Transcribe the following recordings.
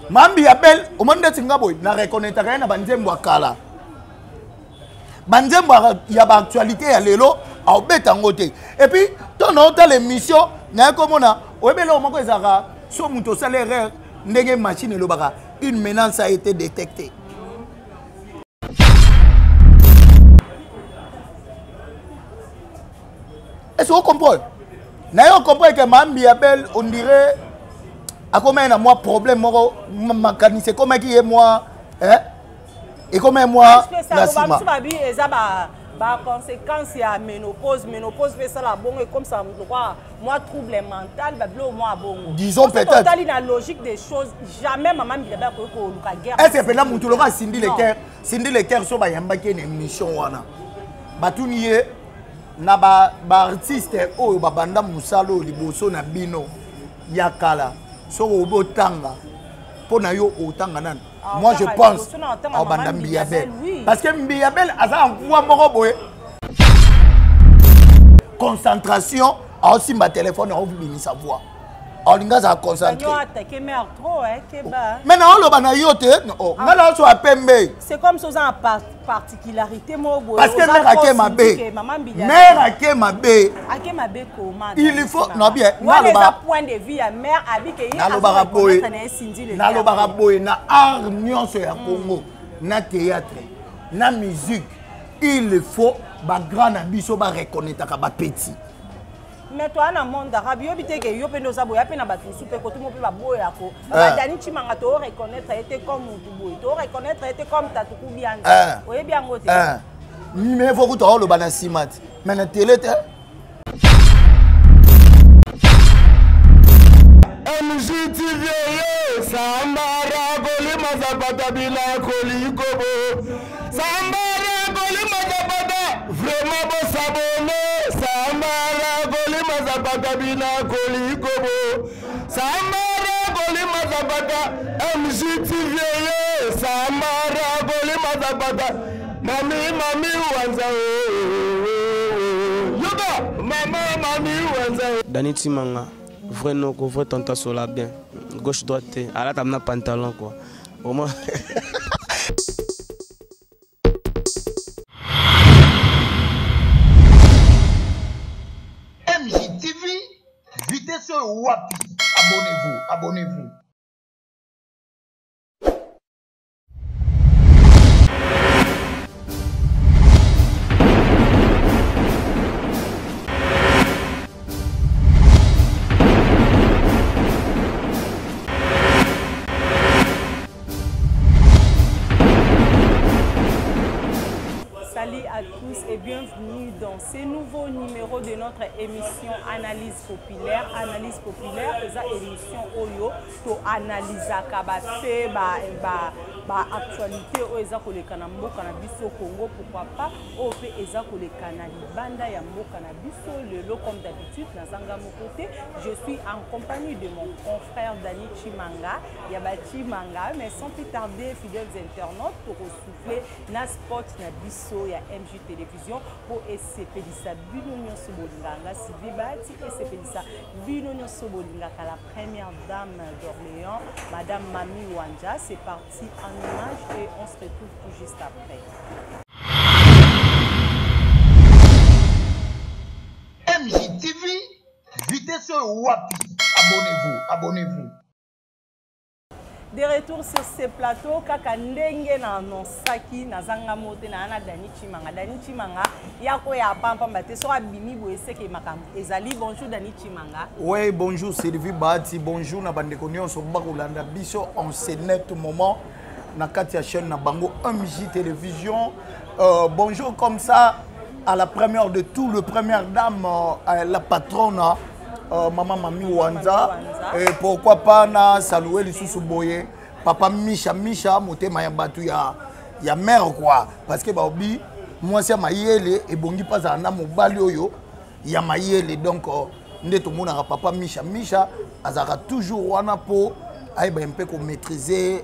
Mambi ya belle omoni ndeti nga boye na reconnaîtraka ye na banzembo ya kala banzembo ya baactualité ya lelo aobeta yango te epuis to na otala émission naye komona oyebi eloko moko ezalaka so moto osala erreur ndenge machine elobaka une menace a été détectée. Est-ce que vous comprenez? Nayo comprendre que Mambi Abel, on dirait, akomaki na mwa problème moko makanisi ekomaki ye mwa eh? ekomaki mwa na nsima eza baconséquence ya ménopause. Ménopause mpe esala bongo, ekomisa moto lokwa mwa trouble mental, babiloko mwa bongo. Disons peut-être otali na logique des choses, jamais mama Mbilia Bel akoki koluka guerre. Est ce mpenza motu lokola Cindy Le Cœur, Cindy Le Cœur, so bayambaki ye na émission wana, batuni ye na baartiste ba oyo babanda mosala oyo liboso na bino ya kala, soki obi otanga mpo na yo, otanga nani? Ah, moi je pense aobanda Mbilia Bel, parce que Mbilia Bel aza en voix moko boye, concentration, aosimba telefone, aobimisa voix, aolinga azala concentré. Mais naoloba na yo te, oh, nga naoso ya pembe. C'est comme soza na particularité moko boye. Parce que mare ake mabe, mare ake mabe. Ake mabe koma. Il faut non bien. Wana eza point de vue ya mare abike ye. Nalobaka boye, nalobaka boye, na art nyonso ya Congo, na théâtre, na musique, il faut bagrand na biso bareconnaîtraka bapetit. Mais toa na monde arabe, yobi te ke yo mpe nde oza boya mpe na bato mosusu mpe kotumo mpe baboyako. Badani Cimanga, to reconnaître ye te comme mutu boye, to reconnaître ye te comme Tatuku Bianza, oyebi yango te. Mais faut kuta oloba na nsima te, mais na tele te. MGTV sambara kolima zapata bila kolikobo sambara kolima zapata vraiment bosabone sambara kolima zapata bila kolikobo sambara kolima zapata MGTV sambara kolima zapata mami mami wanza yoka mama mami wanza. Dani Timanga, vrai noko, vrai tonton sola bien. Gauche droite te, alata na pantalon quoi. Au moins. MJTV, vitesse oyo wapi? Abonnez-vous, abonnez-vous. Salut à tous et bienvenue dans ce nouveau numéro de notre émission Analyse populaire. Analyse populaire, eza émission oyo to analysaka ba fait ba ba ba actualité oyo eza koleka na mboka na biso Congo, pourquoi pas oyo mpe eza koleka na libanda ya mboka na biso. Lelo, comme d'habitude, nazanga moko te, je suis en compagnie de mon confrère Dani Chimanga ya ba Chimanga. Mais sans plus tarder, fidèles internautes, tokosouffle na spot na biso ya MJ Télévision mpo esepelisa bino nyonso bolingaka nga Sylvie Bati, esepelisa bino nyonso bolingaka la première dame d'Orléans, Madame Mami Wanja. C'est parti en image et on se retrouve tout juste après. MJTV, vitesse oyo wapi? Abonnez-vous, abonnez-vous. De retour sur ce plateau, kaka ndenge na annonçaki, nazanga mo te na na Dani Chimanga. Dani Chimanga ya koya pampamba te, soki abimi boye seke makambo ezali. Bonjour Dani Chimanga. Oui, bonjour Sylvie Bahati, bonjour na bandeko nyonso bakolanda biso en ce net moment na kati ya chaîne na bango MJ Télévision. Bonjour comme ça à la première de tout, le première dame, la patronne, maman Mami Wanza. Et pourquoi pas na saluer lisusu boye papa Misha Misha, motema ya batu ya mère quoi, parce que baobi mwasi ya mayele ebongi mpe azala na mobali oyo ya mayele. Donc nde tomonaka papa Misha Misha azalaka toujours wana mpo ayeba mpe komaîtriser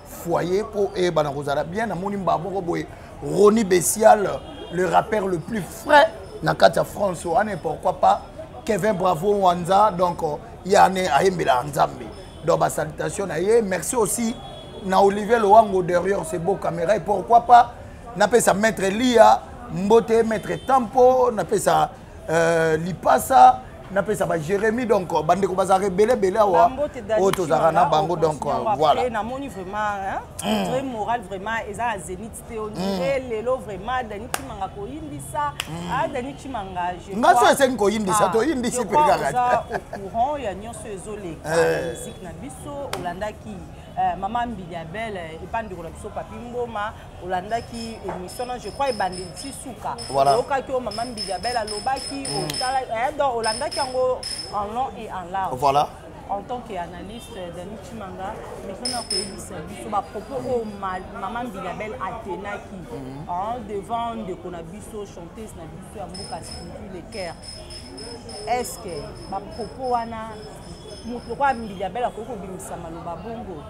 foyer mpo eyebana kozala bien. Namoni mbaa moko boye Roni Bessial, le rappeur le plus frais na kati ya France wana, et pourquoi pas Kevin Bravo Wanza. Donc Ye ane ayembelaka Nzambe. Donc ba salutation na ye. Merci aussi na Olivier Loango derrière ces beaux caméras. Et pourquoi pas napesa maître Lia mbote, maître Tampo, napesa Lipasa, napesa ba Jérémy. Donc bandeko bazalaka ebele ebele awa oyo tozalaka na bango. Donc voilà. Namoni vraiment, hein, vrai moral vraiment eza na zénith te. On dirait lelo vraiment Dani Chimanga koyindisa. Ah, Dani Chimanga, je Nga so esengi koyindisa, toyindisi mpe kaka. Au courant ya nyonso ezoleka na musique na biso, olandaki mama Mbilia Bel epa ndeko na biso Papi Mboma, olandaki émission na, je crois, ebandeli ti suka, oyokaki oyo mama Mbilia Bel alobaki, otala, donc olandaki yango en long et en large. En tant qu'analyste, Dani Chimanga, maintenant koyebisa biso bapropos oyo mama Mbilia Bel atenaki devant ndeko na biso, chanteuse na biso ya mboka, Cindy Le Cœur. Est ce que bapropos wana, moto lokola Mbilia Bel akoki kobimisa maloba bongo?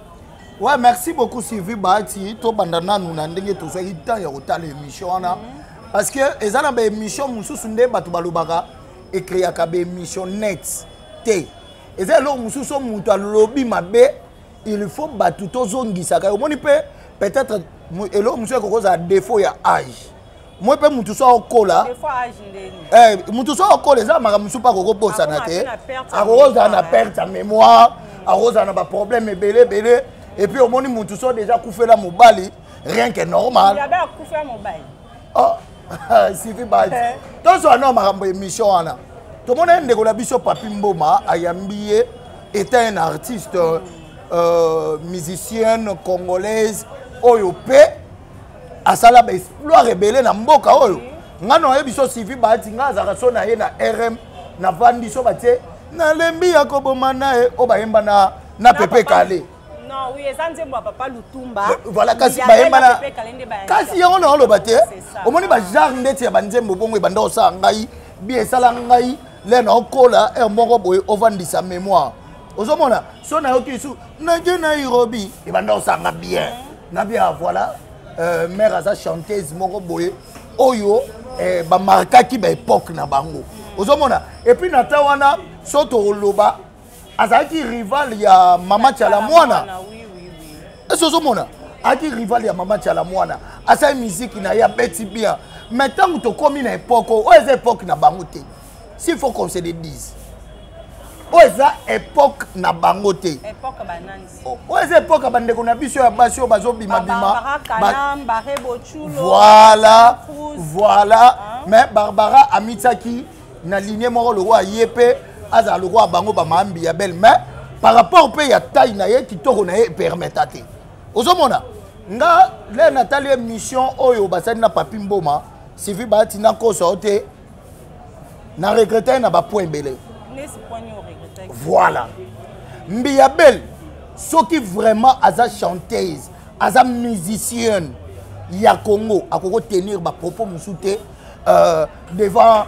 Ouais, merci beaucoup Sylvie Bahati. Tobanda nanu na ndenge tozwaki temps ya kotala émission wana, parce que eza na baémission mosusu nde bato balobaka ecréaka baémission net te. Eza eloko mosusu oyo moto alobi mabe, il faut bato tozongisaka. Omoni mpe peut-être eloko mosusu ekoki kozala défaut ya âge. Moi mpe motu so akokola, motu so akokola, eza makambo mosusu mpe akokobosana te, akokozala na perte ya mémoire, akozala na baproblème ebele ebele. Et puis omoni motu so déjà akufela mobali, rien que normal. Oh, Sylvie Bahati, tozwa no makambo émission wana, tomona ye ndeko na biso Papi Mboma ayambi ye, étant un artiste musicienne congolaise oyo mpe asala baexploit ebele na mboka oyo. Nga na oyebi so Sylvie Bahati, nga azalaka so na ye na RM, navandi so batie nalembi ya koboma na ye oyo bayemba na Pepe Kale. Non, oui, eza nzembo ya Papa Lutumba. Voilà, kasi bayemba na kasi yango na oloba te. Omoni bagenre ndeti ya banzembo bongo ebanda kosala ngai bi esala ngai le na okola heure moko boye ovandisa mémoire. Ozomona so nayoki su nake Nairobi, ebanda kosala nga bien na bien. Voilà, mère aza chanteuse moko boye oyo bamarkaki baépoque na bango. Ozomona, et puis na ta wana so tokoloba azalaki rival ya mama Tiala Mwana. Ese ozomona azalaki rival ya mama Tiala Mwana, asali miziki na ye, abeti bien. Mais ntango tokómi na époque oyo, eza époque na bango te. S'il faut qu'on se le dise, oyo eza époque na bango te, oyo eza époque ya bandeko na biso ya basi oyo bazobimabima. Voilà. Mais Barbara amitiaki na ligne moko lokola ye mpe azala lokola bango bamambi ya belle, mais par rapport mpe ya taille na ye, kitoko na ye epermeta te. Ozomona nga le natali émission oyo basali na Papi Mboma, Sylvie Bahati, nakosa yo te, na regrete ye na bapoint ebele. Voilà, Mbiya Bel, soki vraiment aza chanteuse, aza musicienne ya Congo, akoki tenir bapropos mosusu te devant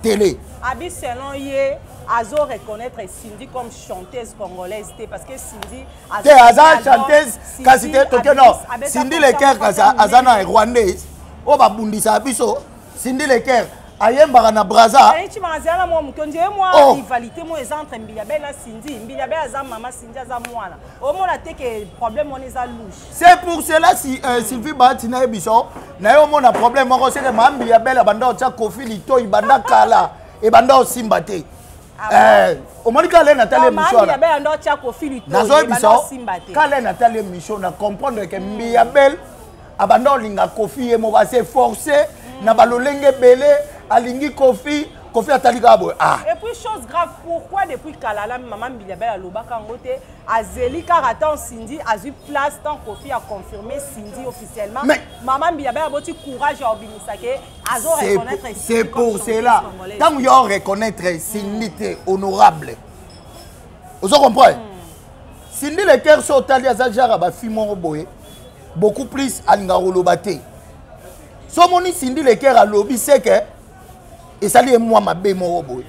télé. Abi selon ye, azo reconnaître Cindy comme chanteuse congolaise te, parce que Cindy te aza chanteuse kasi te. Toke no Cindy Leker, kasi aza na rwandaise oyo babundisaka biso. Cindy Leker ayembaka na Braza. Azala mwa moke, ondire mwa rivalité mo eza entre Mbilia Bel na Cindy. Mbilia Bel aza mama, Cindy aza mwana. Omona te ke problème wana eza louche? C'est pour cela si Sylvie Bahati nayebi so na ye omona problème moko seke maa Mbilia Bel abanda otya Kofi litoi banda kala, ebanda osimba te. Omoni kala le natali émission wana, nazoyebisa kala natali émission na comprendre ke Mbilia Bel abanda olinga Kofi, ye moko ase forcé na balolenge ebele alingi Kofi. Kofi atali kaka boye, ah. Et puis chose grave, pourquoi depuis kala la mama Mbilia Bel alobaka yango te? Azeli kaka tant Cindy azwi place, tant Kofi a confirmé Cindy officiellement. Mais mama Mbilia Bel aboti courage ya obimisa ke azo reconnaître. C'est pour cela, ntango yo reconnaître Cindy te, honorable, ozo comprendre Cindy Leker so otali aza genre bafille moko boye beaucoup plus alingaka koloba te. So omoni Cindy Leker alobi, seke esali ye mwa mabe moko boye.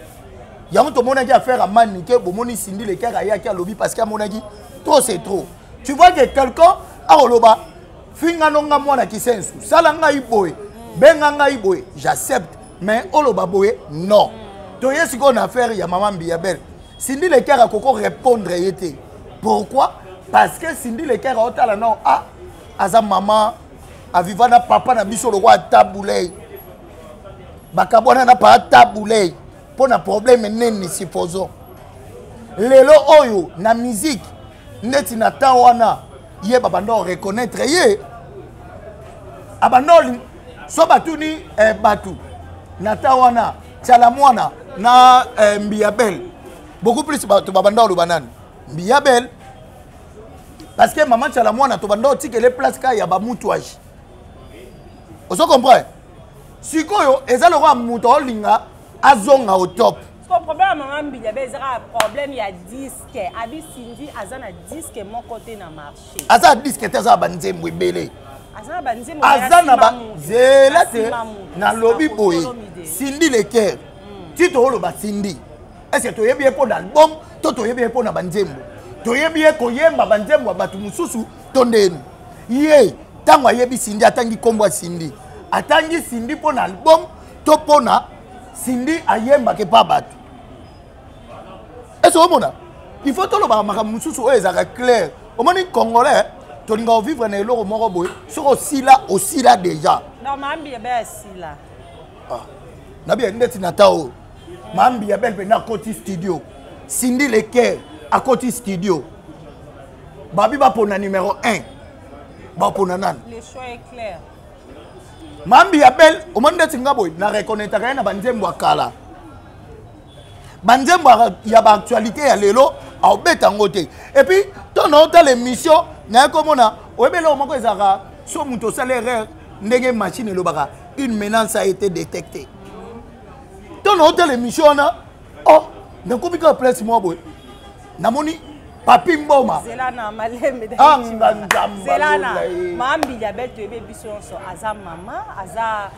Yango tomonaki affaire amani ke bomoni Cindy Leker ayaki alobi parce que amonaki trop c'est trop. Tu vois que quelqu'un akoloba finga nonga mwana kisensu, sala ngai boye, benga ngai boye, j'accepte, mais oloba boye non. Toye sikoyo na affaire ya mama Mbiyabel. Cindy Leker akoko répondre ye te. Pourquoi? Parce que Cindy Leker aotala nao, ah, aza mama aviva na papa na biso lokola tabulei, bakabwana na papa tabulei mpo na problème nini? Supposons lelo oyo na musique neti na temps wana ye babanda oreconnaître ye, abanda so batuni bato na temps wana Tiala Mwana na Mbiyabel, beaucoup plus bato babanda oloba nani? Mbiyabel, parce que mama Tiala Mwana tobanda otikele place ka ya bamutwage. Ozo comprendre? Sikoyo eza lokola moto aolinga azonga au top. Problème ya mama Mbilia Bel ezaka problème ya disque. Abi Cindy aza na disque moko te na marché. Aza na disque te, aza na banzembo ebele. Aza na banzembo. Aza na banzela te. Nalobi boye, Cindy Leker, ti tooloba Cindy, est ce que toyebi ye mpo na album to toyebi ye mpo na banzembo? Toyebi ye koyemba banzembo ya bato mosusu to ndeni? Ye ntango ayebi Cindy, atangi nkombo ya Cindy, atangi Cindy mpo na album to mpo na Cindy ayembaka epa bato? Ese omona, il faut tolobaka makambo mosusu oyo ezalaka clair. Omoni, Congolais tolinga kovivre na eloko moko boye, soki osila, osila déjà. Nabi ndeti na ta oyo Mambi ya Bel mpenza akoti studio, Cindy Leker akoti studio, babi bapona numéro 1, bapona nani? Le choix est clair. Mambi ya Bel, omoni ndeti nga boye na reconnaîtraka ye na banzembo ya kala. Banzembo ya baactualité ya lelo aobeta yango te. Et puis to na otala émission naye komona, oyebi eloko moko ezalaka, so moto osala erreur, ndenge machine elobaka "une menace a été détectée". To na otala émission wana, oh, nakomi kaka place moko boye, namoni Papi Mboma. Zela na malembe. Anga Nzamba. Zela na Mambili Abel, toyebi biso nyonso aza mama, aza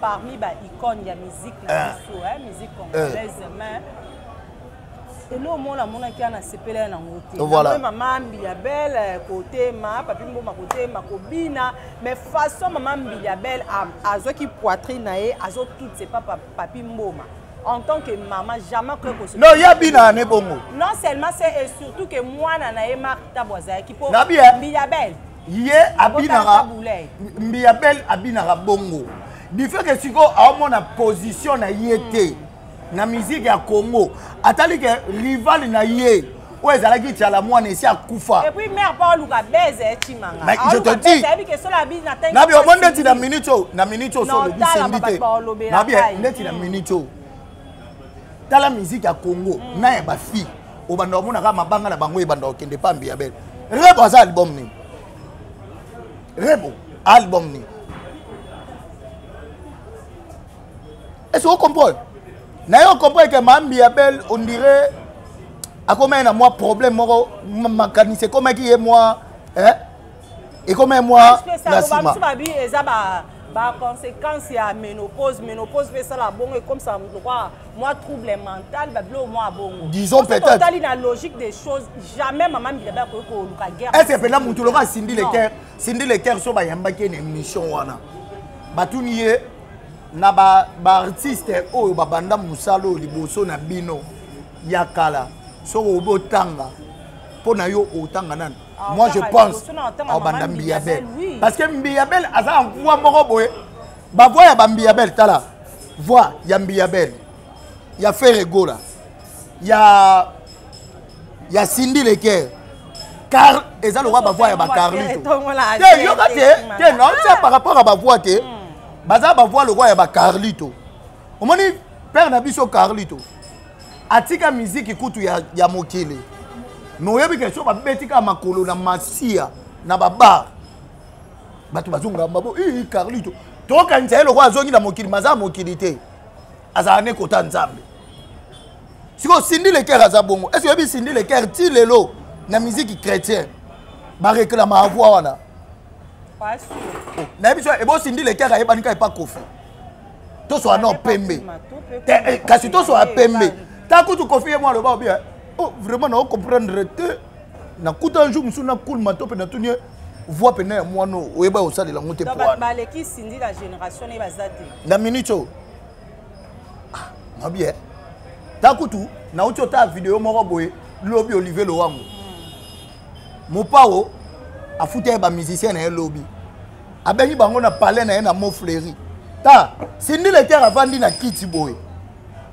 parmi ba icône ya musique na biso, musique congolaise. Mais elo omona amonaki wana, asepela nango te. Voilà. Mama Mbilia Bel kotema, Papi Mboma kotema, kobina, mais façon mama Mbilia Bel azwaki poitrine na ye, azotutse pa Papi Mboma, en tant que maman, jamais que Non, ya bina ne bongo. Non seulement c'est, et surtout que mwana na ye Marc Tabo azalaki po Nabi, Mbilia Bel ye abinaka, Mbiya Bel abinaka bongo du fait que sikoyo aomona position na ye te na musique ya Congo. Atali ke rival na ye oyo ezalaki Tiala Mwana esi akufa. Et puis mère pa oluka beze Chimanga. Mais je te dis, nabi omoni ndeti na minute oyo, na minute oyo so olobi Cindy te, nabi ndeti na minute oyo, tala musique ya Congo na ya bafille, obanda omonaka mabanga na bango ebanda kokende pa Mbiya Bel. Rebo aza album nini? Rebo album nini? Est-ce que vous comprenez? Na yo comprendre que Mambi ya Bel, on dirait akomaki na mwa problème moko, makanisi ekomaki ye mwa, ekomaki mwa na nsima. Babi eza ba baconséquence ya ménopause. Ménopause mpe esala bongo, ekomisa moto kwa mwa trouble mental, babilo mwa bongo. Disons peut-être. Otali na logique des choses, jamais mama Mbilia Bel akoki koluka guerre. Est ce que mpena motu lokola Cindy Leker, Cindy Leker, so bayambaki ye na émission wana, batuni ye na baartiste oyo babanda mosala oyo liboso na bino ya kala, soki obi otanga mpo na yo, otanga nani? Moi je pense aobanda Mbiya Bel, parce que Mbiya Bel aza na voix moko boye. Bavoix ya baMbiya Bel, tala voix ya Mbiya Bel, ya Ferre Gola, ya Cindy Leker, car eza lokwa bavoix ya baCarlito te. Yoka te te, naotia par rapport à bavoix te, baza bavoix lokwa ya baCarlito. Omoni père na biso Carlito atika miziki kutu ya mokili, me oyebi ke so babeti kaka makolo na masia na babar, bato bazongamba bo Carlito, tokanisa ye lokola azongi na mokili, maza mokili te, azala ne kota Nzambe. Sikoyo Cindy Leker aza bongo. Est ce oyebi Cindy Leker ti lelo na musique chrétien baréclama voix wana? Nayebi so ebo Cindy Leker ayebani kaka epa Kofi. Tosoa no pembe, kasi tosoa pembe ta kutu Kofi ye mwa aloba obi, oh, vraiment nao comprendre te. Nakuta un jour mosusu nakulma to mpe natuni ye voix pene ya mwana oyo oyeba osalela yango te. Po wana baleki Cindy na génération ne baza te. Na minute oyo, nabi. Ta kutu nauti otala video moko boye lobi, Olivier Lowango, Mopao afuti ye bamusicien na ye lobi, abengi bango na palais na ye na Mont Fleury. Ta Cindy Le Cœur avandi na kiti boye,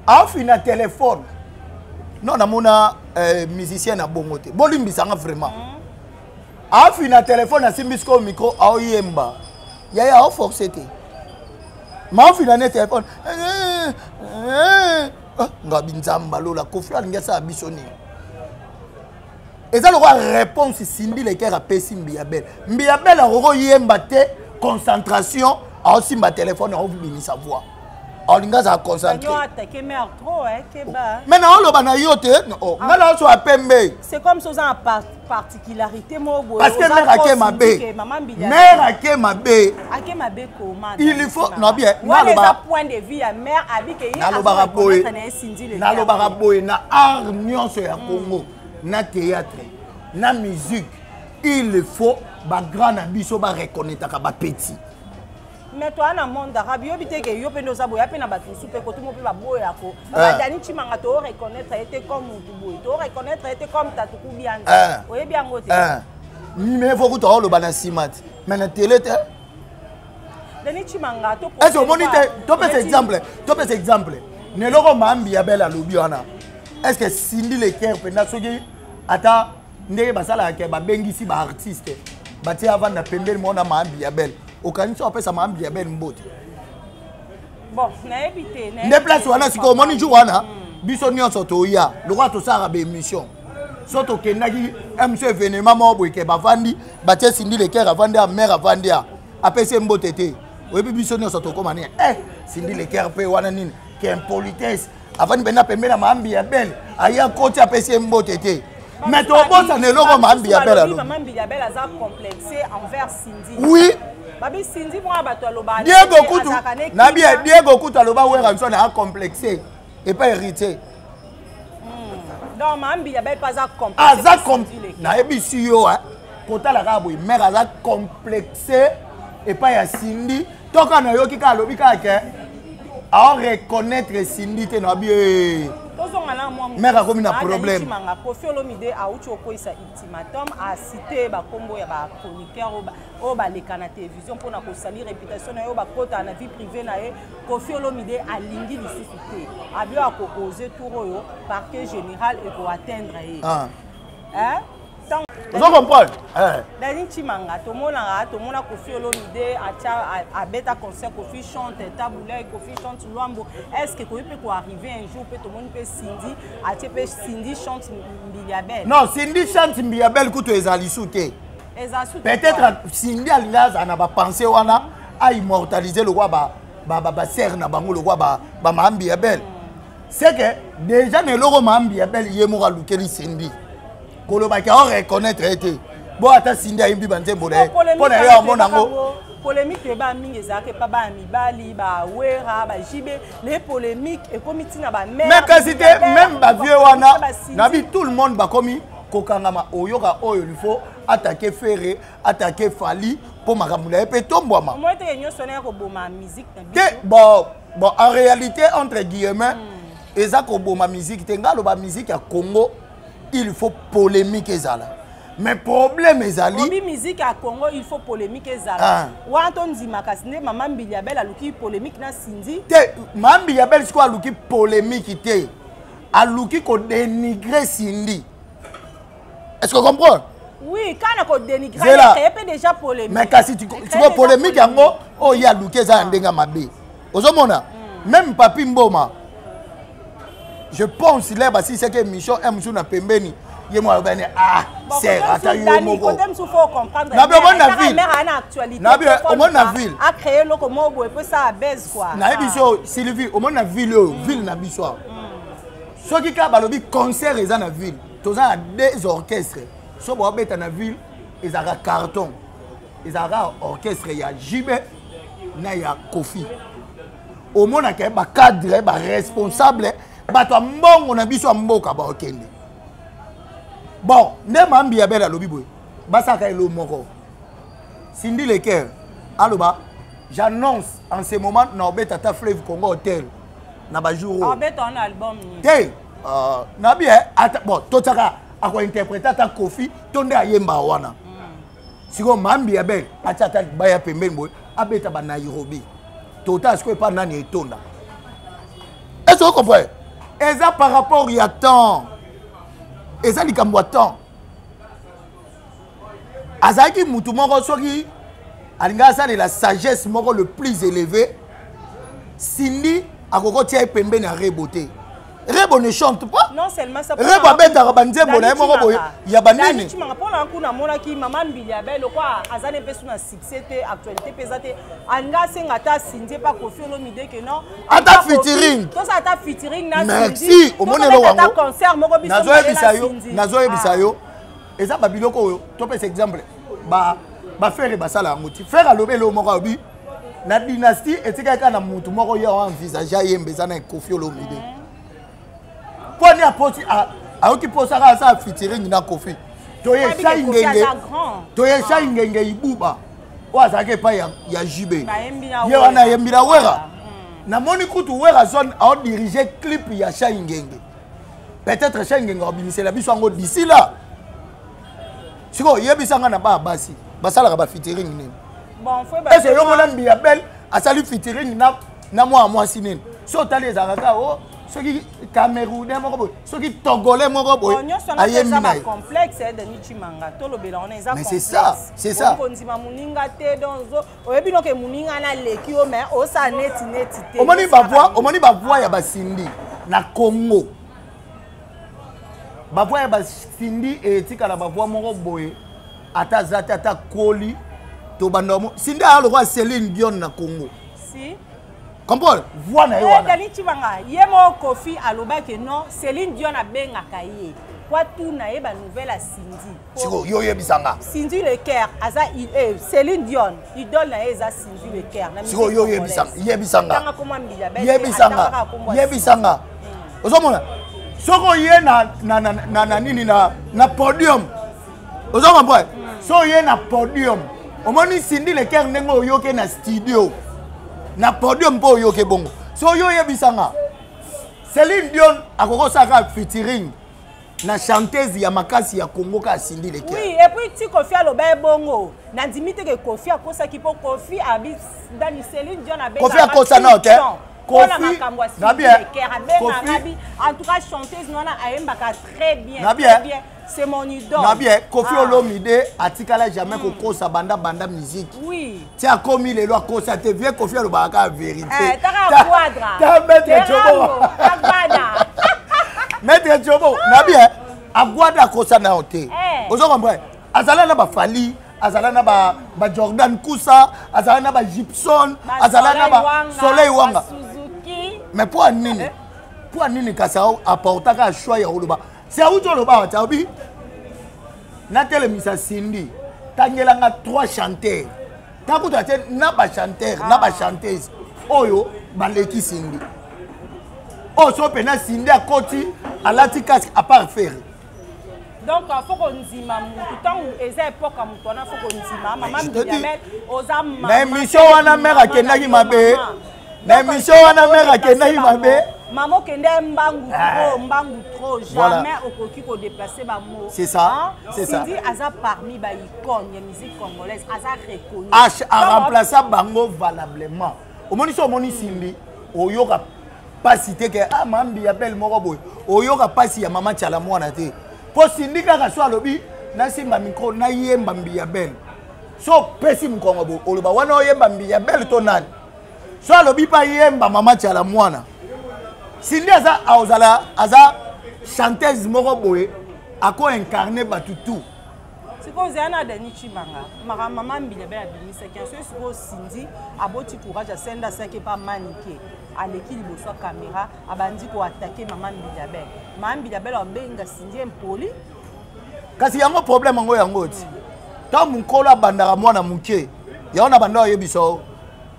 aofina telefone. Non, namona musicien na bongo te, bolimbisanga vraiment. Afina telefone, asimbi sikoyo micro, aoyemba. Yaya, aoforce te, ma ofina ne telefone. Ah, ngabi Nzambe alola, Kofi alingi asala biso nini? Eza lokola réponse Cindy Le Cœur apesi Mbiya Bel. Mbiya Bel akoki oyemba te, concentration, aosimba telefone, aobimisa voix, aolingi azala concentré. Mais naoloba na yo te, oh, nga naoso ya pembe. C'est comme soza na particularité moko boye. Parce que mère ake mabe, mère ake mabe. Ake mabe koma? Il faut na bien. Naloba point de vue ya mère abike ye. Nalobaka boye, nalobaka boye: na art nyonso ya Congo, na théâtre, na musique, il faut bagrand na biso bareconnaîtraka bapetit. Mais toa na monde arabe, yobi te ke yo mpe nde oza boya mpe na bato mosusu mpe kotumo mpe baboyako. Badani Cimanga, to reconnaître ye te comme mutu boye, to reconnaître ye te comme Tatuku Bianza, oyebi yango te. Mais faut kuta oloba na nsima te, mais na télé te. Dani Cimanga to Est ce omoni te? Topesa exemple, topesa exemple na eloko Mambi ya Bele alobi wana. Est ce que Cindy Le Cœur mpenza, soki ata ndenge basalaka ke babengisi baartiste, batie avanda pembeni moko na Mambi ya Bele, okanisi apesa Mambi ya Bele mbote? Bon, nayebi te. Nde place wana sikoyo omoni jour wana biso nyonso toya lokola tosalaka baémission. So tokendaki mso événement moko boye ke bavandi, batie Cindy Le Cœur avandi ya mare, avandi ya apesi ye mbote te. Oyebi biso nyonso tokóma nini? Eh, Cindy Le Cœur mpe wana nini ke impolitesse, avandi mpena pembeni na Mambi ya Bele, aya koti, apesi ye mbote te. Mais tobosana eloko Mambi ya Bele alobi. Mama Mbilia Bel aza complexé envers Cindy. Oui. Babi Cindy mwana bato aloba. Diego kutu nabi, Diego kutu aloba Werrason acomplexe epa Héritier. Donc Mama Mbilia Bel mpe aza complexe. Aza, nayebisi yo, kotala kaka boye, mare aza complexe epai ya Cindy. Toka nayoki kaka alobi kaka ke aoreconnaître Cindy te, nabi Tozonga na mwa mare akomi na problème. Manga Kofi Olomide auti okweyisa ultimatum, acité bakombo ya bachroniqueur oyo baleka na télévision mpona kosali réputation na ye, oyo bakotaka na vie privée na ye. Kofi Olomide alingi lisusu te, abi oyo akoose tour oyo, parquet général ekoatteindre ye. Ah. Ozo comprendre? Dani Cimanga, tomonaka, tomona Kofi Olomide atia abeta concert, Kofi chante Tabu Ley, Kofi chante Lwambo. Est ce que koyi mpe koarrive un jour mpe tomoni mpe Cindy atie mpe Cindy chante Mbilia Bel? Non, Cindy chante Mbilia Bel kutu eza lisu te. Eza su. Peut-être Cindy alingi azala na bapense wana, aimmortalise lokwa basere na bango, lokwa bamambi ya Bel. C'est que déjà na eloko Mambi ya Bel ye moko alukeli Cindy, kolobaki aoreconnaître ye te. Bo ata Cindy ayimbi banzembo na ye mpo na ye, amona yango. Polémique toyeba mingi ezalaka epa bana mibali, bawera, bajibe. Le polémique ekomi ntina bamare. Mais kasi te, même bavieux wana nabi, tout le monde bakomi kokangama. Oyoka oyo il faut attaquer Ferre, attaquer Fally, mpo makambo na ye mpe tombwama. Omoi teke nyonso wana ya koboma musique na te. Bon, en réalité, entre guillemets, eza koboma musique te. Nga aloba musique ya Congo, il faut polémique ezala, mais problème ezali Obi musique ya Congo, il faut polémique ezala wana, tondima. Kasi nde mama Mbilia Bel aluki polémique na Cindy. Te, mama Mbilia Bel sikoyo aluki polémique te, aluki kodénigre Cindy. Est ce que comprendre? Oui, kana kodénigre mpe déjà polémique. Mais kasi sikoyo polémique yango oyo ye aluki eza ya ndenge ya mabe. Ozomona, même Papi Mboma, je pense le basilisaki émission un mosusu na pembeni, ye moko alobani: ah, ser ata yo moko. Nabi omoni na ville, nabi omoni na ville. Acréer eloko moko boye mpo esala base quoi. Nayebi so Sylvie, omoni na ville oyo, ville na biso awa, soki kaka balobi concert eza na ville, toza na deux orchestres. So baobeta na ville, ezalaka carton, ezalaka orchestre ya JB na ya Kofi. Omonaka bacadre, baresponsable, bato ya mbongo na biso ya mboka baokende. Bon, nde Mambi ya Bele alobi boye, basalaka elo moko. Cindy Le Cœur aloba: j'annonce en ce moment na obeta ata Fleuve Congo Hotel. Na bajour oyo abeta wana album nini te, nabi ata bon, totiaka akointerprete ata Kofi to nde ayemba wana. Sikoyo mambi ya bele atia ata baya pembeni boye, abeta ba Nairobi tota. Sikoyo epa nani etonda? Est ce que comprendre? Eza par rapport ya temps, eza likambo ya temps. Azalaki mutu moko, soki alingi asalela sagesse moko le plus élevé, Cindy akoki otia ye pembeni ya Rebo te. Rebo ne chante pas. Non seulement ça. Rebo abetaka banzembo na ye moko boye ya banini. Chimanga, mpona kuna amonaki mama Mbili ya Bele lokwa aza ne mpe su na succès te, actualité mpe eza te, alingi asenga ata Cindy epa Kofi Olomide ke non. Ata featuring. Tosala ata featuring na Merci, omoni eloko yango, concert moko biso. Nazoyebisa yo, nazoyebisa yo, eza babiloko oyo topesa exemple. Baferre basala yango ti Ferre alobi eloko moko, alobi na Dynastie etikaki kaka na mutu moko ye envisage ayemba, eza na Kofi Olomide. Mpo ani apoti ayoki mposaka asala featuring na Kofi. Toye Shai Ngenge, toye Shai Ngenge Ibuba oyo azalaki epai ya JB, ye wana ayembi na Wera. Namoni kutu Wera zone aodirige clip ya Shai Ngenge. Peut-être Shai Ngenge aobimisela biso yango d'ici là. Sikoyo oyebisanga, na baa basi basalaka bafeaturing nini? Ese yo mona Mbiya Bel asali featuring na mwana mwasi nini? So otali, ezalaka kaka o soki Camerounais moko boye, soki Togolais moko boye, ayembi na ye. Complexe, Denis Chimanga, tolobela wana eza. Mais c'est ça, c'est ça. Kondima moninga te. Donc oyebi noke moninga naleki yo, mais osala neti neti te. Omoni bavoix, omoni bavoix ya baCindy na Congo, bavoix ya baCindy etikala bavoix moko boye. Ata aza te, ata koli tobanda mo Cindy aya lokola Céline Dion na Congo. Si. Comprendre voix na ye wana. Dani Chibanga, ye moko Kofi alobaki non, Céline Dion abengaka ye kwa tuna ye banouvelle ya Cindy. Sikoyo yo oyebisanga. Cindy Le Cœur aza Céline Dion, idole na ye eza Cindy Le Cœur. Sikoyo yo oyebisanga, yebisanga, yebisanga, yebisanga. Ozomona soki oye na nini, na podium, ozo comprendre? So oye na podium, omoni Cindy Le Cœur ndenge oyoke na studio, na podium mpo oyoke bongo. So oyo oyebisanga, Céline Dion akoki osala featuring na chanteuse ya makasi ya Congo kaka Cindy Le Cœur? Oui, et puis ti Kofi aloba ye bongo, nandimi te ke Kofi akosaki, mpo Kofi abi ndani Céline Dion. Kofi akosa nao te. Kofi makambo ya Cindy Le Cœur, abengaka bi en tout cas chanteuse wana ayembaka très bien, très bien, c'est mon idole. Na bien, Kofi Olomide atikala jamais kokosa banda banda musique. Ti akomi lelo, akosa te. Vie Kofi alobaka kaka vérité. Ta maître Jobo, maître Jobo na bien, Agwada akosa na yo te. Ozo comprendre? Azala na baFally, azala na baJordan Kusa, azala na baGibson, azala na baSoleil Wanga. Mais mpo anini, mpo anini kasi aportaka choix ya koloba si awuti oloba awa ti alobi natelemisa Cindy, tangelanga trois chanteurs, takuta te na bachanteur na bachanteuse oyo baleki Cindy, oyo so mpena Cindy akoti alati casque à part Ferre. Donc faut kondima mutu ntango eza époque ya mutu wana, faut kondima mama Mbilia oza. Na émission wana, mare akendaki mabe. Na émission wana, mare akendaki mabe. Mama okende mbangu trop, mbangu trop, jamais okoki kodéplacer bamo. C'est ça, c'est ça. Cindy aza parmi baicône ya musique congolaise, aza reconnu. Aremplaça bango valablement. Omoni so, omoni Cindy, oyoka mpasi te ke ah, mambi ya bele moko boye, oyoka mpasi ya mama Tiala mwana te, mpo Cindy kaka so alobi nasimba micro nayemba Mbiya Bele, so opesi mokongo boye, oloba wana oyemba Mbiya Bele to nani? So alobi mpe ayemba mama Tiala mwana, Cindy aza aozala aza chanteuse moko boye akoincarne bato tout. Sikoyo ozala na Dani Chimanga, makambo mama Mbila Bele abimisaki yango. Soki sikoyo Cindy aboti courage, asenda asaki epa Manike, aleki liboso ya caméra, abandi koattaquer mama Mbila Bele, mama Mbila Bele abenga Cindy impoli. Kasi yango problème yango, yango ti ntango mokolo abandaka mwana moke, yango na banda oyebisa o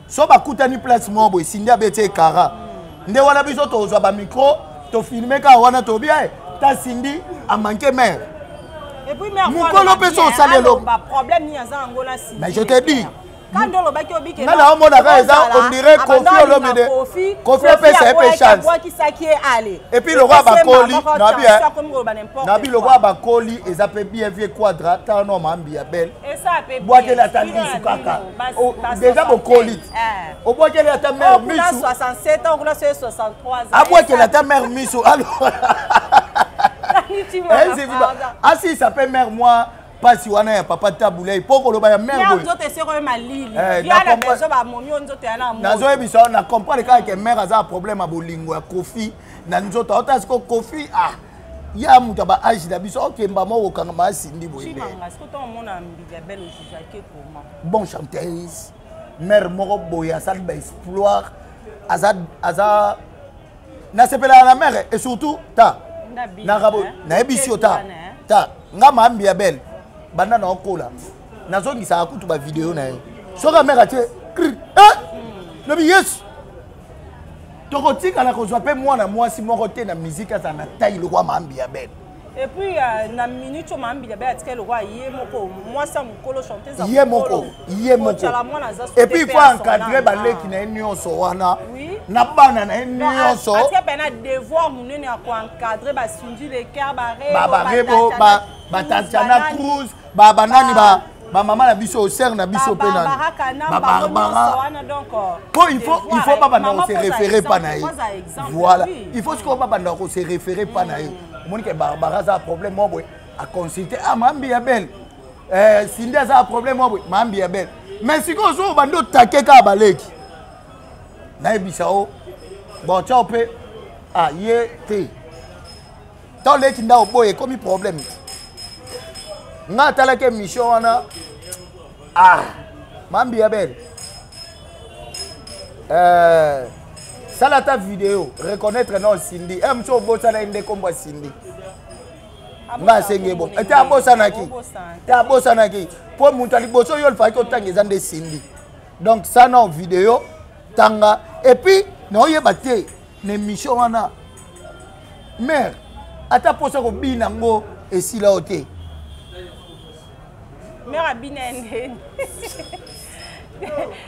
so bakutani place moko boye, Cindy abeti ekara nde wana biso tozwa bamicro, tofilme kaka wana, tobi e ta Cindy amanke mare. Mokolo mpe so osali eloko. Problème nini aza yango na Cindy? Mais je te dis. Quand olobaki obike Nga naomonaka eza on dirait Koffi Olomide. Koffi apesa ye mpe chance. Abwakisaki ye ale. Et puis lokola bakoli, nabi, eh, nabi lokola bakoli eza mpe bien vie quadra tala no mambi ya belle. Bwakeli ata misu kaka. Déjà bokoli. Obwakeli ata mère misu. 67 ans, kuna 63 ans. Abwakeli ata mère misu. Alors. Asisa mpe mère moi pasi wana ya papa tabulei mpo koloba ya mare nzoto eseko ye malili eh, bamomi oyo nzoto ya na nazoyebisa yo na comprendre kaka ke mare aza na problème ya bolingo ya kofi na nzoto aota siko kofi ah ya moto ya baage na biso okemba moko okangama asindi boye bon chanteuse mare moko boye asali baexploit aza aza nasepelaka na mare et surtout ta nakabo nayebisi yo ta ta nga mambi ya belle banda na okola nazongisaka kutu bavideo na ye soki amere atie cri eh! lobi yesu tokotikala kozwa mpe mwana mwasi moko te na miziki azala na tai lokwa mambi ya belle Et puis euh, na minute oyo Mama Mbilia atikali lokola ye moko mwasi ya mokolo chanteuse ye moko ye moko et puis il faut encadrer baleki na ye nyonso wana na bana na ye nyonso atika mpe na devoir monene ya koencadre basungi le cœur barebo batatiana cruz banani ba bamama na biso sere na biso mpe nani wana po il faut il faut babanda kose référer pa na ye voilà il faut sikoyo babanda kose référer pa na ye omoni ke barbara aza problème moko boye aconsulte ah mambi ya belle eh, sindi aza problème moko boye mambi ya belle mais sikoyo soki obandi otake kaka baleki nayebisa o bon tiao mpe ah ye te ntango leki ndako boye ekomi problème nga atalaki émission wana ah mambi ya belle euh, sala ata video reconnaître non Cindy eh mosu obosana ye nde nkombo ya Cindy nga asengi ye bongo te abosanaki te abosanaki mpo moto ya liboso oyo olifaki otanga eza nde Cindy donc ça non video tanga et puis naoyeba te na émission wana mare ata mposa kobina yango esila yo te mare abina ndeni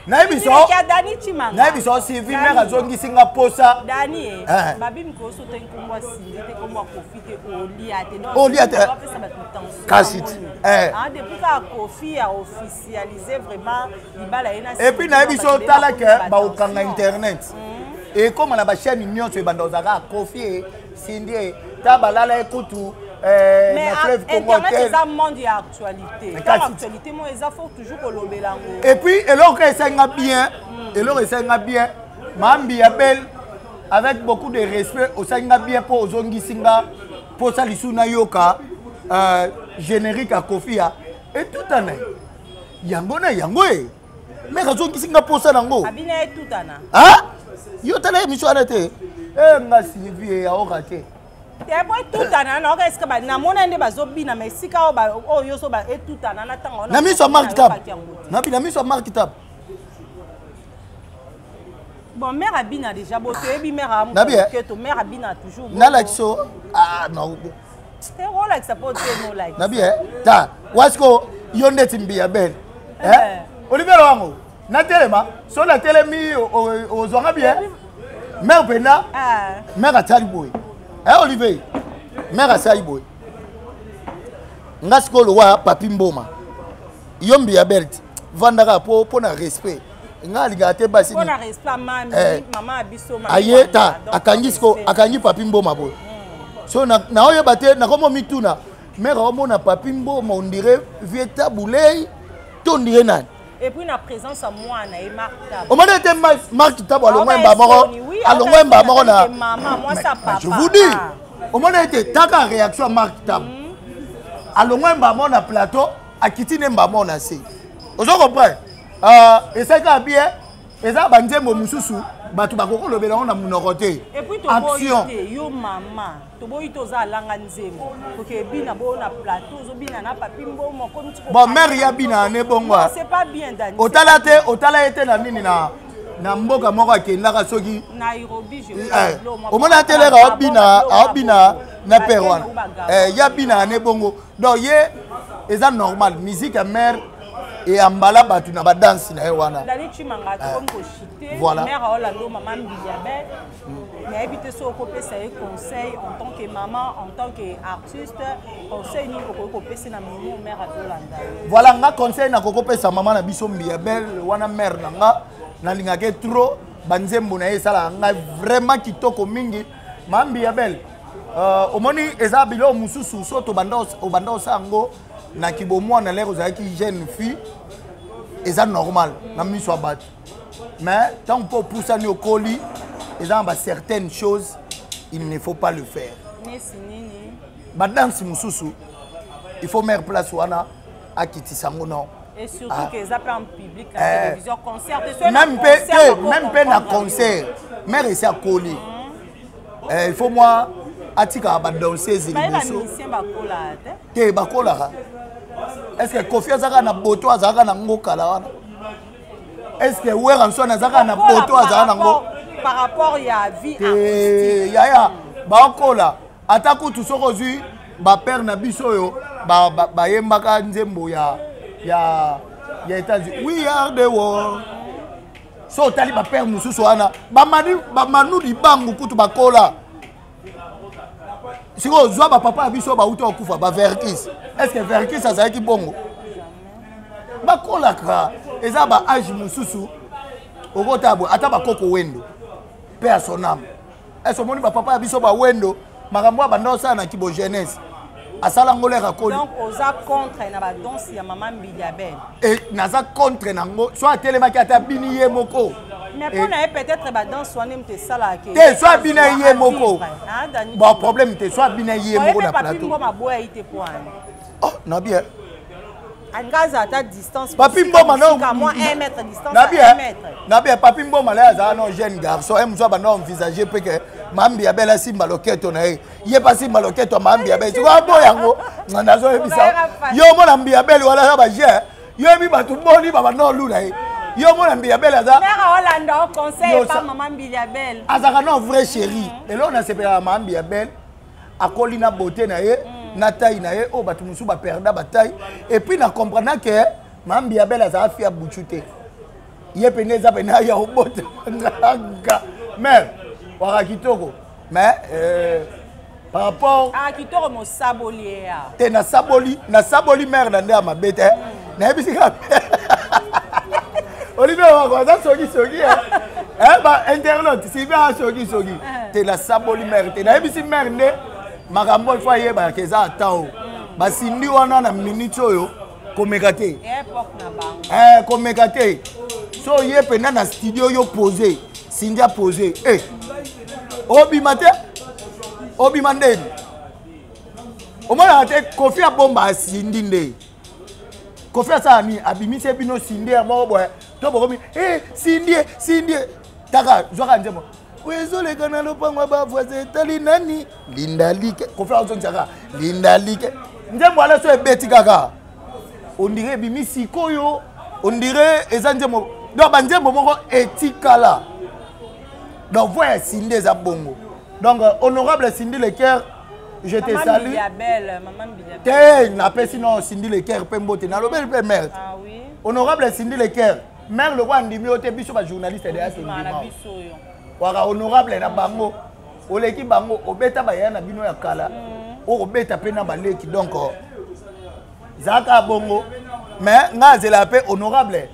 nayebi so sylvie mare azongisi nga mposa dani eh, eh. babi mikolo so te nkombo asindi te nkombo akofi te olia te olia te kasi eh. ah, depuis kaka kofi a officialise vraiment libala ye na et puis nayebi so otala ke bakokanga internet hmm. ekóma na bachaîne nyonso ebanda ozalaka kofi e sindi e ta balala ye kutu eh, na fleuve congo internet eza monde ya actualité ntango actualité moko eza faut toujours kolobela yango et puis eloko esali nga bien hmm. eloko esali nga bien mambi ya belle avec beaucoup de respect osali nga bien mpo ozongisi nga mposa lisusu nayoka euh, générique ya kofi ya etutana yango na yango e meke azongisi nga mposa nango yo tala émission wana te e nga sylvie yaoka te po etutana naoka esika namona nde bazobina ma esika oyo yo so etutana na ntango na miso ya mark tab na miso ya mark tab bon mère abina déjà bo toyebi mère amoketo mère abina toujours nalakisa ah non te olakisa mpo te nolakisa nabi eh ta wasiko yo ndeti mbiya bene eh, eh. olivier wango natelema so natelemi ozwanga bien mare mpenza ah. mare asali boye eh olivier mare asali boye nga sikoyo lowa papi mboma yo mbiya bele ti vandaka mpo mpo na respect nga alingaka te basi eh. aye ta akangi siko akangi papi mboma boye hmm. so naoyeba te nakomo mituna mare aomona papi mboma ondire vie tabulei to ondire nani et puis na présence ya mwana ye Marc Tabo omoni ete Marc Tabo alongwa mba moko alongwa mba moko na mama mwasi ya papa je vous dis ah. omoni ete taka réaction ya Marc Tabo hmm. alongwa mba moko na plateau akiti ne mba moko na se ozo comprendre euh, esali kaka bien eza banzembo mosusu bato bakoki kolobela yango na monoko te action yo mama toboyi te oza alanga nzembo koke ebina bo na plateau ozobina na papi mboma bon mare ya bina ne bongo otala te otala ye te na nini na na mboka moko akendaka soki eh, omona te lere aobina aobina na pere wana eh, ya bina ne bongo donc ye eza normal musique ya mare. Eyambala bato na badanse na ye wana. Dani Chimanga, tokomi kochite. Voilà. Mare aolando mama Mbiliabel, nayebi te soki okopesa ye conseil en tant que maman, en tant que artiste, conseil nini okoki kopesa na momo mare azolanda yo? Voilà, nga conseil nakokopesa mama na biso Mbiliabel wana, mare na nga, nalingaka ye trop, banzembo na ye esalaka ngai vraiment kitoko mingi. Mama Mbiliabel, omoni eza biloko mosusu so tobanda obanda osala yango na kibomwana, lere ozalaki jeune fille, eza normal na miso ya bato. Mais ntango mpo opusani, okoli, eza na bacertaines choses, il ne faut pas le faire. Nesi nini? Badanse mosusu, il faut mare place wana akitisa yango, non. Et surtout Ah. que eza mpe en public na Eh. télévision, concert te, soki na Même mpe concert, te, bako même mpe na comprendre. Concert, mare esi akoli. Eh, il faut mwa atikaka badanseuse Baye liboso. Bamusicien bakola te. Te, bakolaka. Est ce que Kofi azalaka na boto azalaka na ngo kala wana? Est ce que Werrason azalaka na Bakola boto azalaka nango? Par rapport ya vie Te artistique. Yaya, bakola. Ata kutu soki ozwi bapere na biso oyo bayembaka nzembo ya États-Unis, "We Are the World", so otali bapere mosusu wana, bamanu libangu kutu bakola. Sikoyo ozwa bapapa ya biso oyo bauti kokufa, baverkis, est ce que Verkis azalaki bongo? Bakolaka, eza ba age mosusu. Okota boye, ata bakoko Wendo mpe ya son âme, ese omoni bapapa ya biso bawendo, makambo ya banda osala na kibo jeunesse, asala ngo lere akoli. Donc oza contre na badanse ya mama Mbiliabel? E, naza contre nango. So atelemaki, ata abini ye moko. Mais mpo na ye, peut-être badanse wana moto esalaka. Te, so abina ye moko, bon, problème te. So abina ye moko na Papi plateau. Mboma aboya ye te po wana. Oh, na bien. Alinga azala ata distance. Papi Mboma, non. Mwa 1 mètre distance. Na bien. 1 mètre. Na bien, Papi Mboma la azala no jeune garçon e mosu abanda envisage mpe ke mambi abela asimba loketo na ye, ye mpe asimba loketo ya mambi abele. Sikoyo aboya yango, nazoyebisa yo, omona Mbi Abele wana aza bajeune, yoyebi bato boni babanda olula ye. Yo omona Mbi Abele aza Mare aolanda o conseil Yo, epa mama Mbiliabel. Azalaka no vrai chéri. Eloko nasepelaka, mambi abele akoli na beauté na ye, na taille na ye oyo bato mosusu baperda bataille. Et puis na comprendre ke mambi abele azala fi ya butu te, ye pene eza pene ya obota nganga. Mare waka kitoko, mais par rapport Ah, kitoko, mosaboli ye ya. Te, nasaboli, nasaboli mare na nde ya mabe te. Nayebisi kaka Olivier Wako aza sokisoki, ba internaute Sylvie aza sokisoki te. Nasaboli mare te, nayebisi mare nde makambo ifo ayebaka eza ata o basindi wana na minute oyo, komeka te. Époque na bango. Eh, komeka te. So ye mpenza na studio, yo pose Sindi apose, eh, obima te, obima ndeni omonaka te. Kofi abomba asindi nde Kofi asala nini? Abimisi ye bino Sindi ya moko boye to bokomi e Sindi ye, Sindi ye taka zwaka nzembo oyo ezoleka na lopango ya bavoisin, etali nani, linda like. Kofi azongisaka linda like, nzembo wana so ebeti kaka, ondire ebimi sikoyo, ondire eza nzembo. Donc banzembo moko etikala. Donc voix ya Sindi eza bongo. Donc honorable Sindi Leker, je te Mama salue. Mbiliabel, mama Mbiliabel. Te, napesi no Sindi Leker mpe mbote, nalobeli mpe mare. Ah oui. Honorable Sindi Leker, mare lokwa andimi yo te, biso bajournaliste deya Ndima na tondima. Biso oyo. Waka honorable na bango, oleki bango, obeta baya na bino ya kala, okobeta mpe na baleki. Donc zalaka bongo. Mais ngai azelaka mpe honorable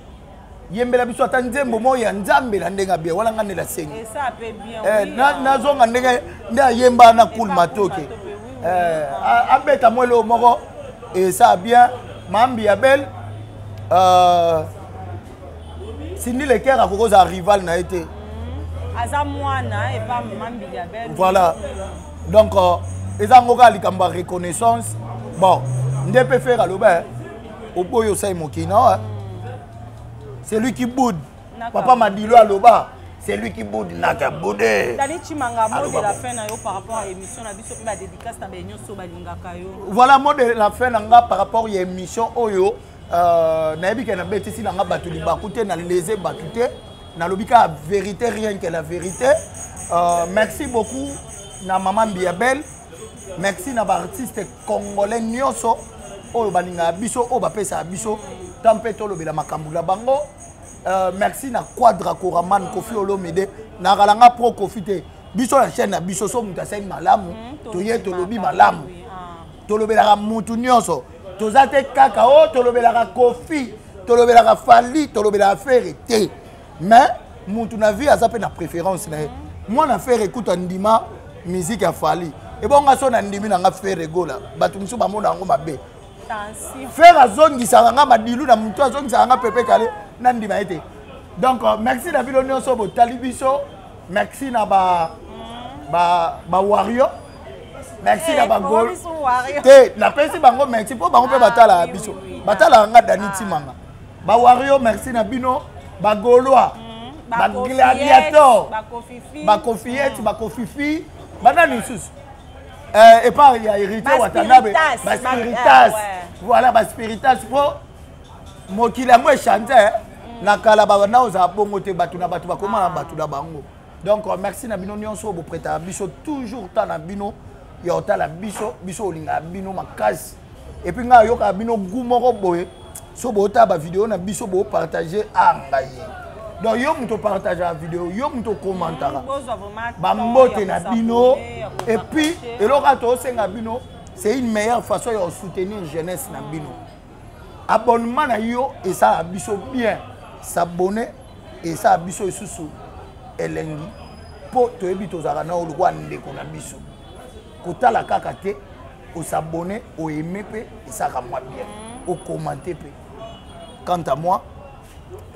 yembela biso ata nzembo moko ya Nzambe na ndenge abia wana, ngai nde nasengi. Esa mpe bien. Eh, oui, ah. nazonga ndenge nde ayemba na Cool Epa Matoke. Cool Matoke, oui. Eh, abeta mwa eloko moko esa bien. Mambi ya belle, Sindi Leker akoki kozala rival na ye te. Aza mwana epa mama Mbiliabel. Voilà, donc eza yango kaka likambo ya reconnaissance. Bon, nde mpe Ferre aloba oboyi osali mokili na c'est lui qui boude. Papa Madilo aloba, c'est lui qui boude, naka boude. Dani Chimanga, mot de Aloba la bon. fin na yo par rapport à émission na biso mpe badédicace na baye nyonso balingaka yo. Voilà, mot de la fin na nga par rapport ya émission oyo, nayebi ke nabetisi na nga bato libaku te, na lese bato te, nalobi kaka vérité, rien que la vérité. Merci beaucoup na mama Mbiabel, merci na baartiste congolais nyonso oyo balingaka biso, oyo bapesaka biso. Tant mpe tolobela makambo na bango. Merci na Quadra Koraman, Kofi Olomide. Nakalanga pro Kofi te. Biso na chaîne na biso, so moto asali malamu, toye tolobi malamu. Tolobelaka mutu nyonso. Toza te kaka o tolobelaka Kofi, tolobelaka Fally, tolobelaka Ferre te. Mais mutu na vie aza mpe na préférence na ye. Mwana Ferre ekuta ndima musique ya Fally. Ebonga so na ndimi na nga Ferre Gola, bato mosusu bamona yango mabe. Ferre azongisaka nga madilu na mutu, azongisaka nga pepe kale na ndima ye te. Donc merci na bino nyonso botali biso. Merci na ba warrior. Merci na ba gol. Te napesi bango merci mpo bango mpe batalaka biso. Batalaka nga Dani Timanga. Ba warrior, merci na bino. Ba gaulois, ba gladiator, ba kofiette, ba kofifi, banani lisusu? Epa ya héritier Watanabe, ba spiritas. Voilà, ba spiritas po mokili yango echange. Na kala babanda ozala bongo te, bato na bato bakoma na bato na bango. Donc merci na bino nyonso bopretaka biso toujours temps na bino ya otala biso. Biso olingaka bino makasi. Et puis ngai ayokaka bino goût moko boye so bootala bavideo na biso, bopartage a ngai. Donc yo moto opartageaka video, yo moto okommentaka, bambote na bino. Et puis eloko ata tosenga bino, c'est une meilleure façon ya soutenir jeunesse na bino. Abonnement na yo esala biso bien, s'abonner esala biso lisusu elengi, mpo toyebi tozalaka na yo lokola ndeko na biso. Kotala kaka te, osabonner, oaime mpe esalaka mwa bien, okommente mpe. Quant à moi,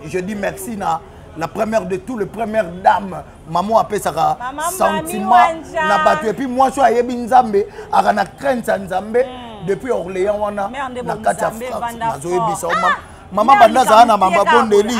je dis merci na la première de tout, le première dame, maman apesaka sentiment na bato. Et puis mwasi oyo ayebi Nzambe, aka na crainte ya Nzambe depuis Orléans wana na kati ya France. Nazoyebisa yo, mama, banda azala na mabondeli,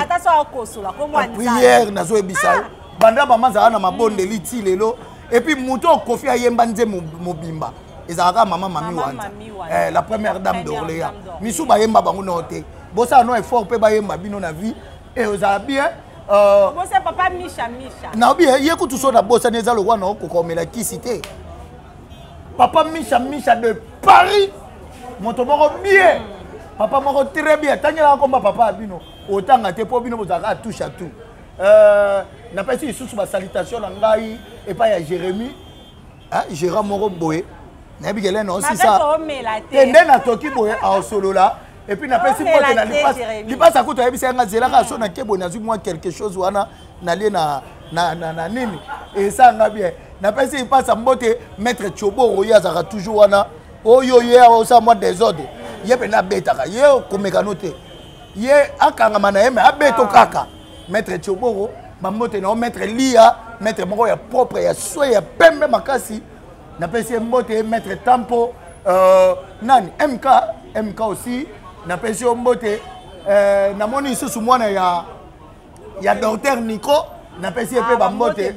prière, nazoyebisa yo, banda mama azala na mabondeli ti lelo. Et puis moto okofi ayemba nzembo mobimba ezalaka mama Mami Wanza, la première dame d'Orléans. Misu bayemba bango nao te. Bosala no effort mpe bayemba bino na vie e ozala bien. Papa Misha Misha. Naobi ye kutu so nabosani, eza lokwa na okoka omela kisi te. Papa Misha Misha de Paris, moto moko bien, papa moko très bien. Tangelaka komba papa ya bino, otanga te mpo bino bozalaka touche à tout. Napesi lisusu basalutation na ngai epai ya Jérémie, gérant moko boye, nayebi kele na osisa te nde natoki boye aosolola. Et puis napesi mbote na lipasi akuta, ayebisa yanga zelaka so nake boye, nazwi mwa quelque chose wana nalie na nini, esanga bien. Napesi lipasa mbote, maître Choboro, ye azalaka toujours wana. Oyo ye osala mwa désordre, ye mpena abetaka ye, komekano te, ye akangama na ye me abeto kaka. Maître Choboro, bambote na yo. Maître Lia, maître moko ya propre, ya swe, ya pembe makasi, napesi ye mbote. Maître Tampo, nani, MK, MK aussi napesi yo mbote. Namoni lisusu mwana ya docteur Nico, napesi ye mpe bambote.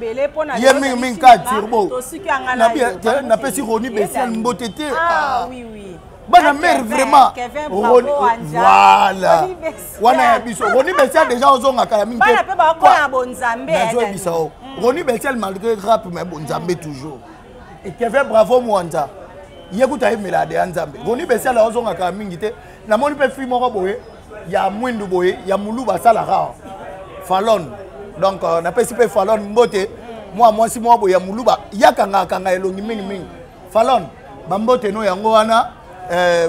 Ye mingimingi ka turbo. Napesi Roni Besian mbote te. Bana mare vraiment, voilà, wana ya biso Roni Besian déjà ozonga kala mingi. Nazoyebisa o Roni Besian, malgré rap, mais bonzambe toujours. Et Kevin Bravo Mwanza, ye kuta ayembela de ya Nzambe. Roni Besian ozonga kala mingi te. Namoni mpe fille moko boye ya mwindu boye ya mulu, basalaka Falon. Donc napesi mpe Falon mbote, mwa mwasi moko boye ya moluba, yakangakanga elongi mingimingi. Falon, bambote no yango wana.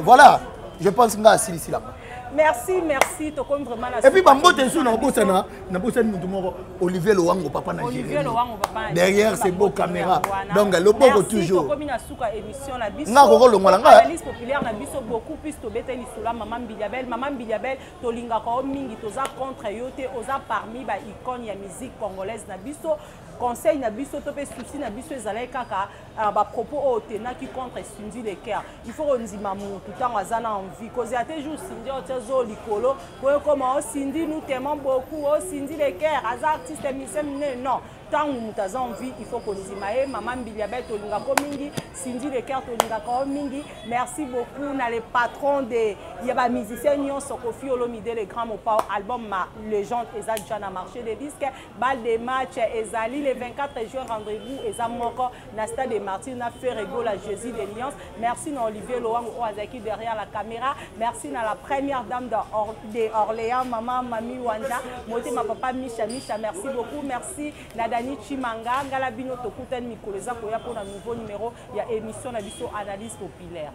Voilà, je pense nga asilisilanga. Merci, merci, tokomi vraiment na Et puis bambote esu nabosana, nabosani motu moko, Olivier Lowango, papa na Olivier Lowango, papa. Derrière ces beaux caméras, donc loboko toujours. Tokomi na suka émission na biso. Nga kokolongwa na nga. Analyse populaire na biso, beaucoup plus tobeta lisolo ya mama Mbiliabel. Mama Mbiliabel, tolingaka yo mingi, toza contre yo te, oza parmi ba icône ya musique congolaise na biso. Conseil na biso to mpe souci na biso ezalaki kaka bapropos oyo otenaki contre Cindy Le Cœur. Il faut kondima mutu ntango aza na envie kozela te jour Cindy otia zo likolo boye koma o Cindy, nous t'aimons beaucoup. O Cindy Le Cœur aza artiste musicien minene, non. Ntango moto aza en vie, il faut kondima ye. Mama Mbilia Bel, tolingaka mingi. Cindy Le Cœur, tolingaka mingi. Merci beaucoup na le patron de ya ba musiciens nyonso, Koffi Olomide, le grand Mopao. Album Ma Légende eza déjà na marché des disques. Balle de match ezali le 24 juin, rendez-vous eza moko na stade des Martyrs na Ferre Gola, Jésus de Nuance. Merci na Olivier Lowango oyo azalaki derrière la caméra. Merci na la première dame de, Or de Orléans, maman Mami Wanda, motema papa Misha Misha, merci beaucoup. Merci na Dani Chimanga, ngala bino tokutani mikolo eza koya mpona nouveau numéro ya émission na biso Analyse Populaire.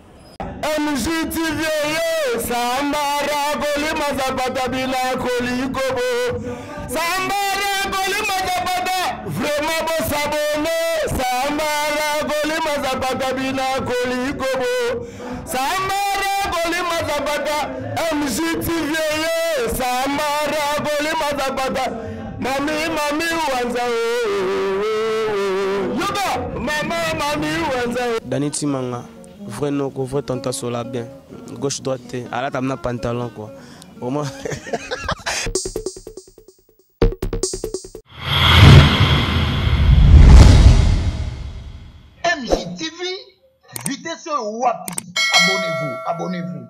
MGTV yo sambara kolima zapata bila kolikobo sambara kolima zapata vraiment bosabone sambara kolima zapata bila kolikobo sambara kolima zapata MGTV yo sambara kolima zapata mami mami wanza yoka mama mami wanza. Dani Timanga, vrai noko, vrai tanta sola bien, gauche droite te, alata na pantalon quoi, vraiment. MJTV, vitesse wapi? Abonnez-vous, abonnez-vous.